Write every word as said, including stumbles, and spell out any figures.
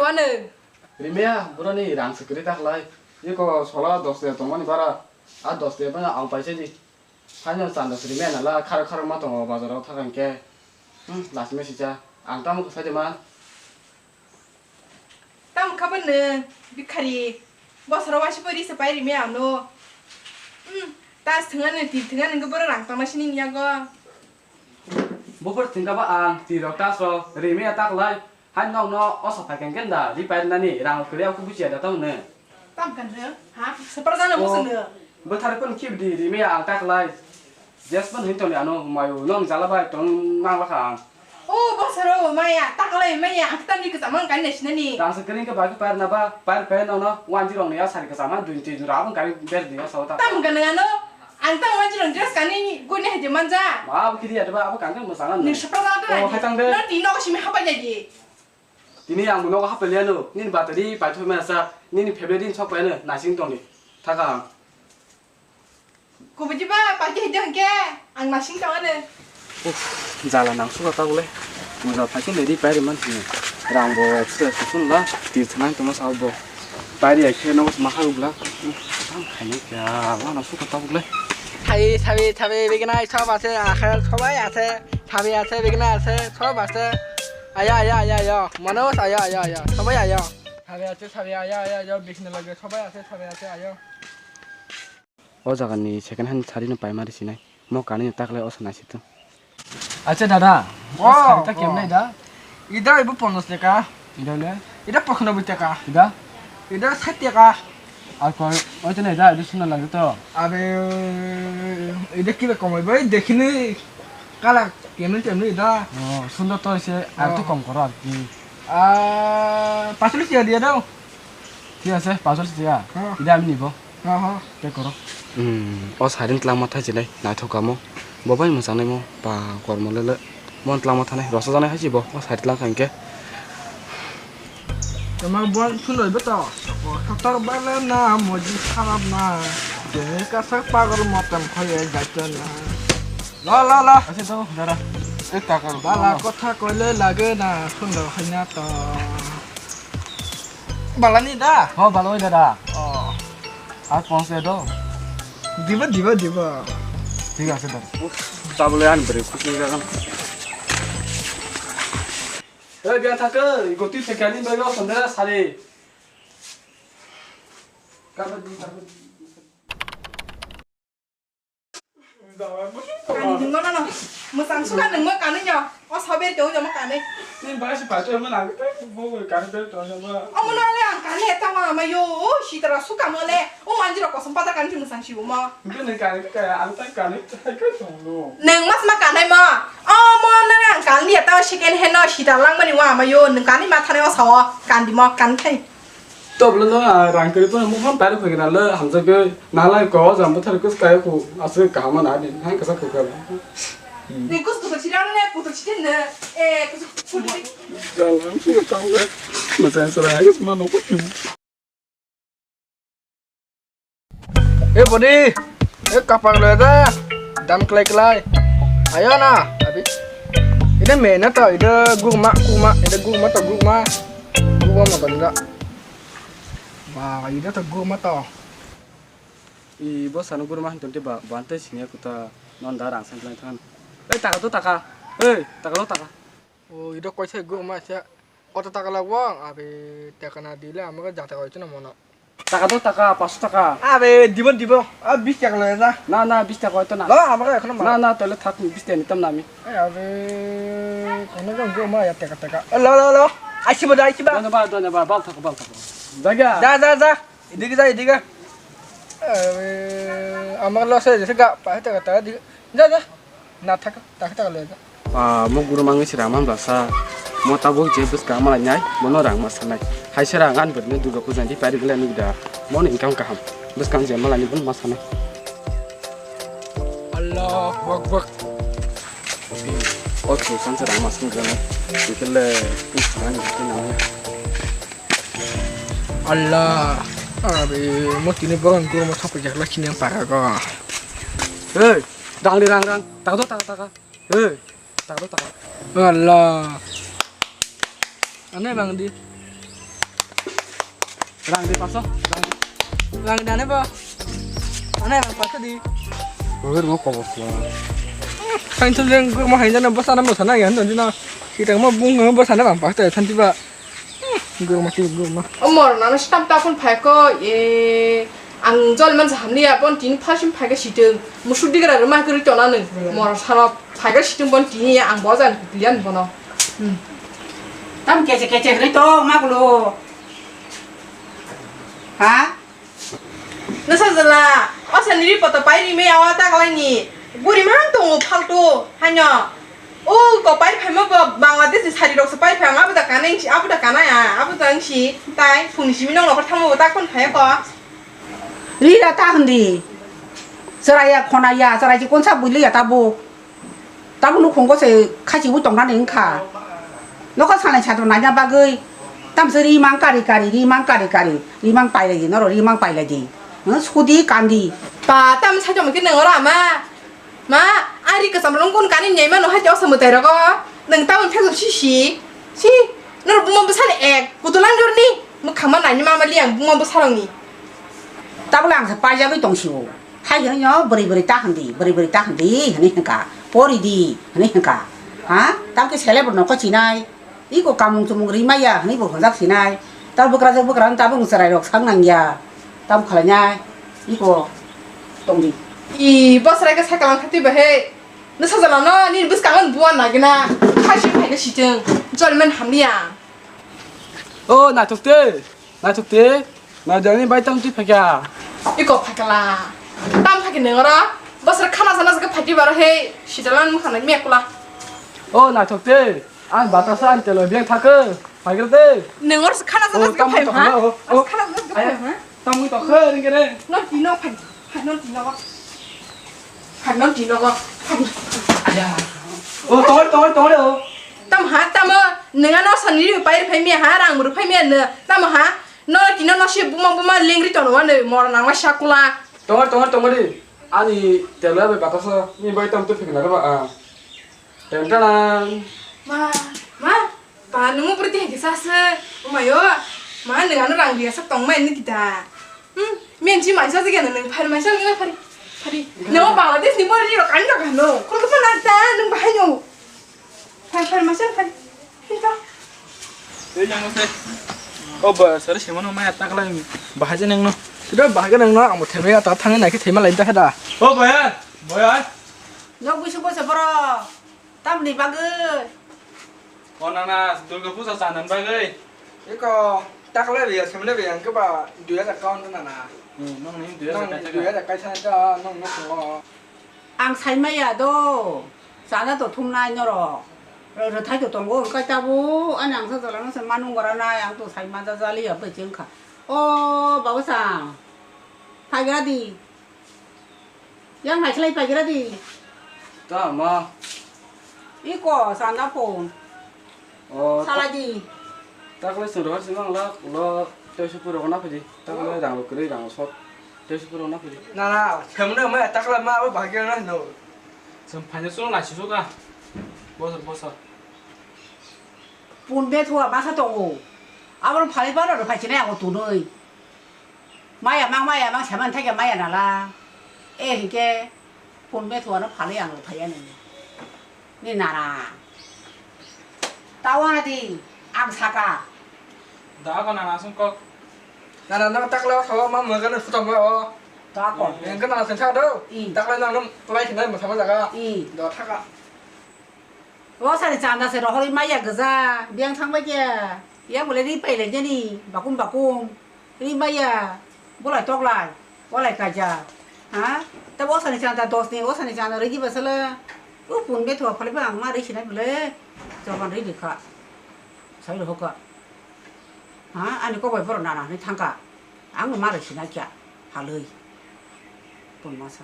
Mano. Rimia, boroni rang se kwrwi ta khlai. Eko sola dos taka tongmani bara. A dos taka bana ang paisa di. Haino chanda se rimia nala kharo kharo ma tongo bazaro thakang khe. Hmm, last message a. Ang tamo khe sai de ma. Tamo kha bwno bikhari. Bosoro waisa pori se pai rimia ano. Hmm, tas thwngani, tir thwngani khe borok rang tangma sini yago. Buphur thwngkha ba ang tirok tasrok rimwi atak lai. Hai nokno osa phaikha khe da ri pairwnani rang kwrwi aku buchiya da tamo hwnwi. Tam kan hwnwi? Ha? Swprak jana muchungno. Bwthar kun khibdi rimwi ang tak lai. Jespan hin toni ano mayu nong jala bai tong mang lakha ang. O bosoro maya tak lai maya ang tamni kwchama ang kan sinani. Rang se kring khe bai pairna ba pair pair nokno wanjirokni ya sari kwchama dui twi jora abang kari ber di osa ta. Tam kan ano? Ang tang wanjirok dress kanwi guni hai de manja. Ma abo kiri ya ba abo kangkang mo sangan. Ni sapra da. Oh, hai tang de. Na ti no simi hapai ya di. Tini ang no hapai ya no. Nini batari pai thoi ma sa. Nini favorite din sok pai no nasing tong ni. Thaka. Ko buji ba pa ke dang ke. Ang nasing tong ne. Uff, jala nang suka ta bole. Mo jala phai khe ledi pai ri man sini. Rang bo extra susun la. Ti thanai tong ma sa bo. Pari ya khe no ma ha ugla. Tang khaini kya, wano suka tabuk le. Hai, sabi, sabi, bigina, sob ase, akhel, sobai ase, sabi ase, bigina ase, sob ase. Aya, aya, aya, aya, mano, aya, aya, aya, sobai aya. Sabi ase, sabi, aya, aya, aya, bigina lage, sobai ase, sabi ase, aya. O jaga ni second hand sari no paimari sinai. Mo kanwi ni taklai osa naisitwng. Acha dada, oh, sari ta kemnai da? Ida ibu ponchas taka. Ida le? Ida pokhnoboi taka. Ida? Ida sait taka. Ar koi, oi tene da, idu suna lagdi to. Abe, ida kibe komoi bai, dekhini kala kemnai temnai ida. Oh, sundor to ise, ar tu kom koro ar ki. Ah, pasolis ya dia dao. Thik ase, pasolis taka. Ida ami nibo. Aha. Tei koro. Hmm, o sari ni twlangma thai chinai, naithok kamo. Bo bai mwchangnaimo, pa kormo lele. Bo twlangma thanai, rosa janai hai si bo, o sari twlang kha hinkhe. Tama bo phunoi bo to. Kotor bale na, moji kharap na. Jeni kasak pagol motom khoye gaito na. La, la, la. Ase to, dara. Ek takar. Bala kotha koile lage na, phunoi haina to. Balani da? Oh, baloi dada. Oh. Ar ponse do. Diba, diba, diba. Thik ase dada. Tabole ani bwrwi khusni jagan. Ei, biya thake, goti thekani bai lo sonde sari. Kabadi, kabadi. Kanwi nwngma nano. Mwchang suka nwngma kanwi nyo. O sober tong jamo kanwi. Ni bai si pato mo nang te bo kanwi be to jamo. Omo no le ang kanwi eta ma ma yo. O sitara suka mo le. O manjiro kosom pata kanwi mwchang si mo. Nge ne kanwi ka ang ta kanwi hai ka tong lo. Nwng mas ma kanwi mo. Omo no le ang kanwi eta second hand no sita lang mani wa ma yo. Nwng kanwi ma thane o sao. Kandi mo kan thai. Toblo no, ah, rang kwrwi phano muphang tari phai gana le hamjagwi nalai ko jam bwthar kus kai khu aswk kaham na di hai kasa khu kala. Ni kus kutuk sirang ne kutuk sitin ne, eh, kutuk kutuk. Jalan sih tang le. Masa yang serang kus mano kutuk. Eh, boni. Eh, kapak lo da. Dam klai klai. Ayo na, abi. Ida mena to, ida guma, guma, ida guma to, guma. Guma ma banda. Ba, ida to guma to. I bo sano gurma hinton te ba, bante sinya kuta non da rang sang klai than. Eh, taka to taka. Eh, taka to taka. O, ida koisa guma sa. Koto taka lagwang, abi tekana dile amaga jata koito na mono. Taka do taka, paso taka. Abe, dibo, dibo. Ah, bis taka lo ya. Na, na, bis taka hoito na. Lo, amaga ekhono ma. Na, na, toile thak, bis taka ni tam nami. Eh, abe, kono jong go ma ya taka taka. Eh, lo, lo, lo. Aisi ba, aisi ba. Done ba, done ba, bal thak, bal thak. Jaga. Ja, ja, ja. Idike ja, idike. Eh, amaga lo se, jese ga, pa taka taka di. Ja, ja. Na thak, tak tak le. Ah, mo guru mangwi se rang man basa. Mo tabuk je bwskang malai nai, mono rang ma sanai. Hai se rang an bwrwino Durga puja ni pari bwlai nugda. Mono income kaham. Bwskang je malai ni bun ma sanai. Allahu Akbar. O thu san se rang ma sung gana. Ikele, ini sana ni bikin namanya. Allah. Abi, mo tini borok ni guru mo thapuk jakla chini ang para go. Hey, rang di rang rang. Taka do taka taka. Hey, taka do taka. Allah. Ane bang di. Rang di paso. Rang dane ba. Ane rang paso di. Gur mo kobos lo. Kain sum jeng gur mo hain jana basa na mo sana ya no dina. Kita mo bung mo basa na bang paso ya santi ba. Gur mo ti gur mo. Omor nana stam ta phun phai ko e ang jol man sa hamli ya pon tin phasim phai ka situng. Musuk digra ruma kuri tona nung. Mor sarok phai ka situng pon tini ya ang bojan lian bono. Hmm. Tam kece kece hri to magulo. Ha? Nasa jala, o saniri poto pai ri me awa ta kalai ni. Guri mang tongo phaltu, hanyo. O ko pai phaima bo Bangladesh ni sari rok se pai phai, abu da kanai si, abu da kanai a, abu da si, tai phung ni simi nong nokor thangma bo ta kon phai ko. Ri ra ta handi. Chwrai ya khona ya, chwrai ji konsa bui li ya ta bo. Tabuk nukhungo se khachiwi tongnani wngkha. Nokha sanai satung naina bagwi tamse rimang kari kari, rimang kari kari, rimang pailai di, norok rimang pailai di. Hwn sudi kandi. Ba, tam saitongma khe nang ora ma? Ma, ari kwcham rong kun kani nyai mano hai osa mwtai rogo. Nang tabuk thajak si si. Si, norok buma bwsani ek, kutulang dorni. Mwkhangma naini mama liang buma bwsarokni. Tabuk ang se paijagwi tong sio. Hai hwnwi no bwrwi bwrwi ta hwndi, bwrwi bwrwi ta hwndi hwnwi hwnkha, pori di hwnwi hwnkha. Ha? Tamokhe sele bo nokho chinai, iko kamung chumung rimaya hwnwi bo hwnjak sinai. Ta bwkrajwk bwkrano tabuk chwrairok sak nangya. Tamo khlainai, iko tongdi. I, bwswrai khe cycle ang khatwi bahai. Nw sajala no, nini bwskango buan nagina. Khaisi phaikhe situng. Jolman hamliya. O, naithok tei. Naithok tei. Naithok ni bai tamo twi phaikha. Iko phaikhala. Tam phaikhe nang oro. Bwswrai khana sana jagwi phaikhe baro he. Sitalan mukha nai mekla. O, naithok tei. Ang batasa ang telo biang thakhe. Phaigra tei. Nang oro khana sana jagwi phai ha. Khana sana jagwi phai ha. Tamwi tokhe ringkere. No tino phai. Phai no tino. Phai no tino. Aya. O tongoi tongoi tongoi o. Tam ha tamo nang ano sani ri pai phai mi ha rang ru phai mi no. Tam ha no tino no si buma buma lengri tono wa no mor nang wa sakula. Tongoi tongoi tongoi ri. Ani telo be batasa ni bai tam tu phikna ba a. Teng teng. Ma, ma, ba, nungmo pura tihai kisa se. Umayo, ma, nung ano rang riya sak tong mai nung kita. Hmm, men ji mai sa jigana nung phari mai sa nung phari. Phari. Nung Bangladesh ni bor ni rok ani rok ano. Kol ko na ta nung bahai no. Phari phari mai sa phari. Phari ta. Ei yang se. O ba, sare semano mai atak lai. Bahai je nung no. Sida bahai nung no, amo themai ta thang nai ki themai lai ta da. O ba ya, ba ya. Nok bisu bo se boro. Tamni bagwi? O nana, Durga Puja chanani bagwi. Eko, takle riya, semle riya, hwnkhe ba dui hajar kaun nana. Hmm, nokni dui hajar kaisa. Dui hajar kaisa ta, nokno tongo. Ang saimaya do, chana to thumnai norok. Rwthai to tongo, hwnkhe tabuk ani ang sajala no se manung gora nai, ang to saima jajaliya bai chengkha. O, babusa, phaigra di. Yang hai khlai paigra di. Ta ma. Iko sanda phone. O, salai di. Takle sung rohor simang la, lo tesu puro na phidi. Takle rang lo kri rang lo sot. Tesu puro na phidi. Na na, semne ma takle ma abo bahagi na no. Sem phanya sung na si suka. Bosor bosor. Pun be thua masa tongo. Abon phali baro ro phai chine ako tunoi. Maya mang, maya mang, saman thakya maya nala. E hike, pun be thuano phalwi ang thaya nini. Ni nana. Tawana di, ang saka. Da ko nana sung kok. Nana no takla thawa ma maga no suta ma o. Da ko. Yang kana sen sa do. I. Takla nang no lai sinai ma sama jaga. I. Do thaka. Bosani chanda se rohorwi maya gwja, biyang thangbai khe, yang bole ri pailai jani, bakum bakum, ri maya, bolai toklai, bolai kaijak, ha? Ta bosani chanda dos ni, bosani chanda rwi diba sala, o pun betho phalaiba ang ma rwi sinai bole, joban rwi rikha, sai rohokha, ha? Ani kokbai borok nana hinwi thangkha, ang ma rwi sinai kha, halwi, pun masa.